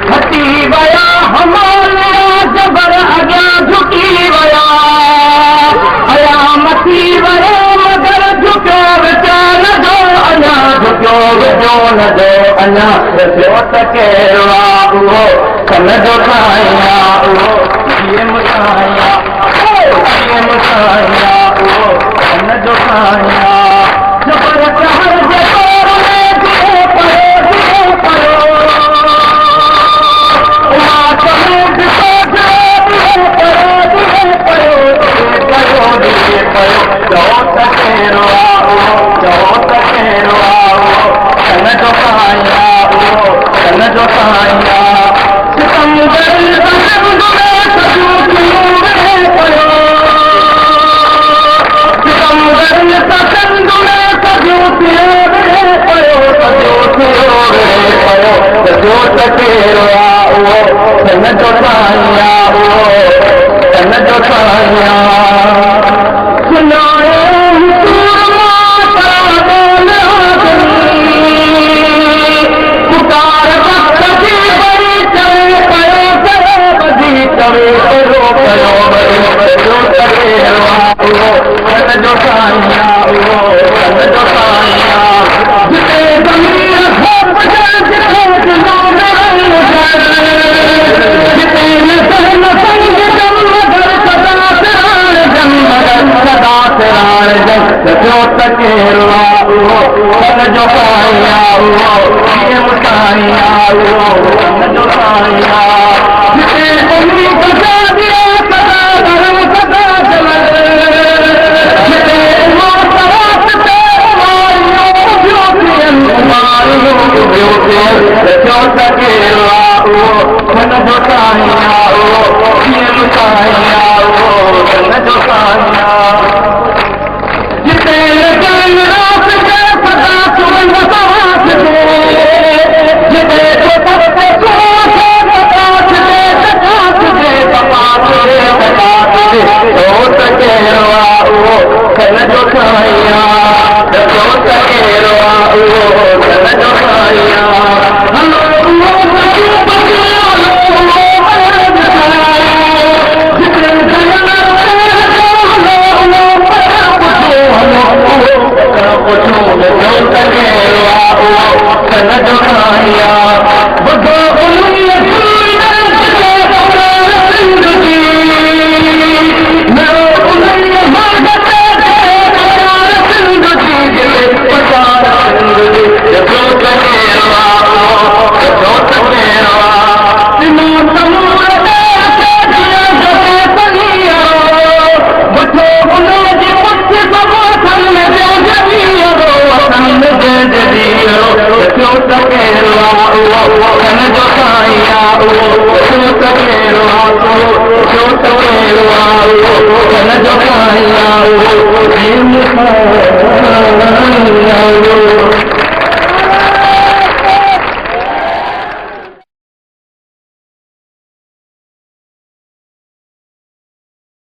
هٽي ويا هماليا جبر اڳيان جهڪي ويا، قيام ٿي ويو مگر جهڪيو وچان جو اڃا، جهڪيو وچون جو اڃا. ڏسيو ته ڪير آ اهو ڪن جو سائين آ اهو، جيئن سائين آ، جيئن سائين آ اهو ڪن جو سائين آ. جبر قهر جي دور ۾ جيئي پيو، جيئي پيو. اها سميت سوجهرو ڏئي پيو، ڏئي پيو، ڏئي پيو، ڏئي پيو. چئو ته ڪير آ اهو، چئو ته ڪير آ اهو ڪن جو سائين آ اهو، ڪن جو سائين آ. ستمگر سنڌ ۾ سجون ٿيون وڙهي پيو، ستمگر سنڌ ۾ سجون ٿيون وڙهي پيو، سجون ٿيون وڙهي پيو. سجو ته ڪير آ اهو ڪن جو سائين آ اهو، ڪن جو سائين آ. سڃاڻي پڪار وقت جي وري چوي پيو، چوي ٻڌي چوي پيو، پيو وري. سجو ته ڪير آ اهو ڪن جو سائين آ اهو، ڪن جو سائين آ. جتي ضمير خوف جتي دلو جتي نظر سنگ جم مگر سدا سراڻ جم، مگر سدا سراڻ جم. سجو ته ڪير آ اهو ڪن جو سائين آ اهو، جيئن سائين آ اهو، ڪن جو سائين آ. جتي اميد جاڳيا سدا ڌرم سدا جلن، جتي موت تي اماڙيون اڀيون ٿين، اماڙيون اڀيون ٿين. ڏسيو ته ڪير آ اهو ڪن جو سائين آ اهو، جيئن سائين آ اهو، ڪن جو سائين آ. جتي لڳل رات جي سدا سرنگ سواس جي، جتي تپاس جي، تپاس جي، تپاس جي. چئو ته ڪير آ اهو ڪن جو سائين آ، ڏسو ته ڪير آ اهو ڪن جو سائين آ. هلو اهو جتي پڇو ڏسو ته ڪير آ اهو ڪن جو سائين آ. ٻڌو سنڌ جي سنڌ جي پچار سنڌ جي. ڏسو ته ڪير آ اهو، ڏسو ته ڪير آ. ڏنو سمور ٻڌو ان جي پڇ سڀ سن جڏيرو، ڏسو ته ڪير آ اهو ڪن جو سائين آ اهو. ڏسو ته ڪير آ اهو، ڏسو ته ڪير آ اهو ڪن جو سائين آ اهو، جيئن سائين آ اهو.